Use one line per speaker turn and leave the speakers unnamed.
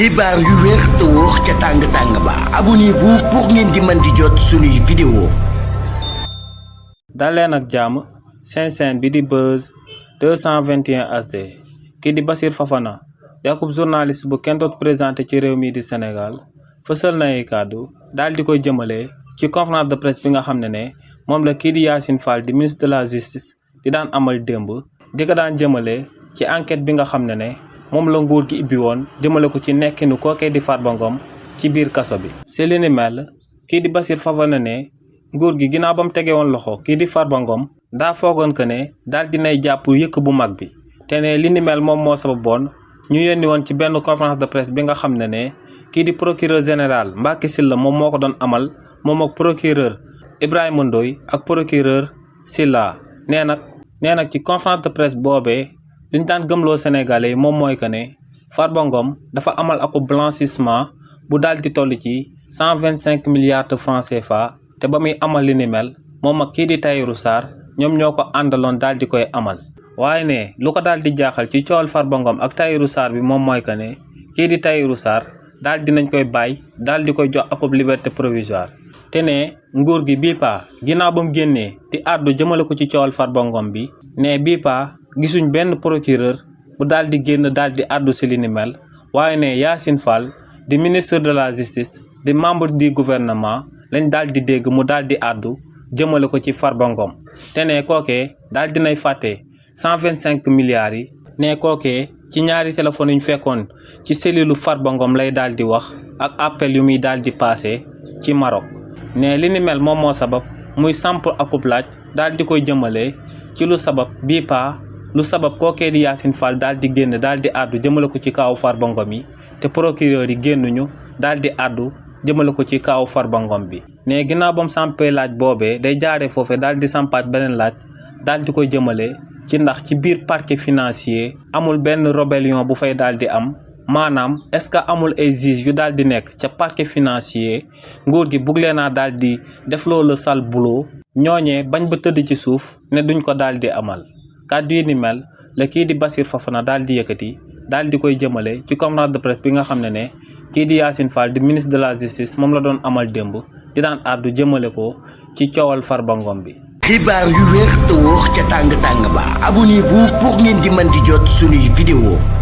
xibaar yu wér te wóor ca tàng ba abonnez-vous pour ngeen di mën di jot suñuy vidéo.
daleen ak jàmm seen bi di Buzz 221 HD kii di Bassirou Fofana di akub journaliste bu kenn doot présenté ci réew mi di Sénégal fësal na ay kàddu daal di koy jëmale ci conférence de presse bi nga xam ne moom la kii di Yassine Fall di ministre de la justice di daan amal démb di ko daan jëmale ci enquête bi nga xam ne moom la nguur gi ibbi woon jëmale ko ci nekkinu kookee di Farba Ngom ci biir kaso bi. si li ni mel kii di Bassirou Fofana ne nguur gi ginnaaw ba mu tegee woon loxo kii di Farba Ngom daa foogoon que ne daal dinay jàpp yëkk bu mag bi te ne li ni mel moom moo sababoon ñu yónni woon ci benn conférence de presse bi nga xam ne kii di procureur général Mbacké Sylla moom moo ko doon amal moom ak procureur Ibrahima Ndoye ak procureur Sylla nee nag ci conférence de presse boobee li ñu daan gëmloo Sénégalais yi moom mooy que ne Farba Ngom dafa amal ako blanchissement bu daal di toll ci 125 milliards de francs CFA te ba muy amal li ni mel moom ak kii di Tahirou Sarr ñoom ñoo ko àndaloon daal di koy amal. waaye ne lu ko daal di jaaxal ci coowal Farba Ngom ak Tahirou Sarr bi moom mooy que ne kii di Tahirou Sarr daal dinañ koy bàyyi daal di koy jox akub liberté provisoire te ne nguur gi bii paa ginnaaw ba mu génnee di àddu jëmale ko ci coowal Farba Ngom bi ne bii paa gisuñ benn procureur bu daal di génn daal di àddu si li ni mel waaye ne Yassine Fall di ministre de la justice di membre du gouvernement lañ daal di dégg mu daal di àddu jëmale ko ci Farba Ngom te ne kookee daal dinay fàtte 125 milliards yi ne kookee ci ñaari téléphone yu ñu fekkoon ci cellule Farba Ngom lay daal di wax ak appel yu muy daal di passé ci Maroc ne li ni mel moom moo sabab muy samp akub laaj daal di koy jëmale ci lu sabab bii paa lu sabab kookee di Yassine Fall daal di génn daal di àddu jëmale ko ci kaawu Farba Ngom yi te procureur yi génnuñu daal di àddu jëmale ko ci kaawu Farba Ngom bi ne ginnaaw ba mu sampee laaj boobee day jaaree foofe daal di sampaat beneen laaj daal di koy jëmale ci ndax ci biir parquet financier amul benn rébellion bu fay daal di am maanaam est-ce que amul ay juges yu daal di nekk ca parquet financier nguur gi bugg leen a daal di def loolu sale boulot ñooñee bañ ba tëdd ci suuf ne duñ ko daal di amal. kàddu yi ni mel la kii di Bassirou Fofana daal di yëkkati daal di koy jëmale ci conférence de presse bi nga xam ne kii di Yassine Fall di ministre de la justice moom la doon amal démb di daan àddu jëmale ko ci coowal Farba Ngom bi.
xibaar yu wér te wóor ca tàng ba abonnez-vous pour ngeen di mën di jot suñuy vidéo.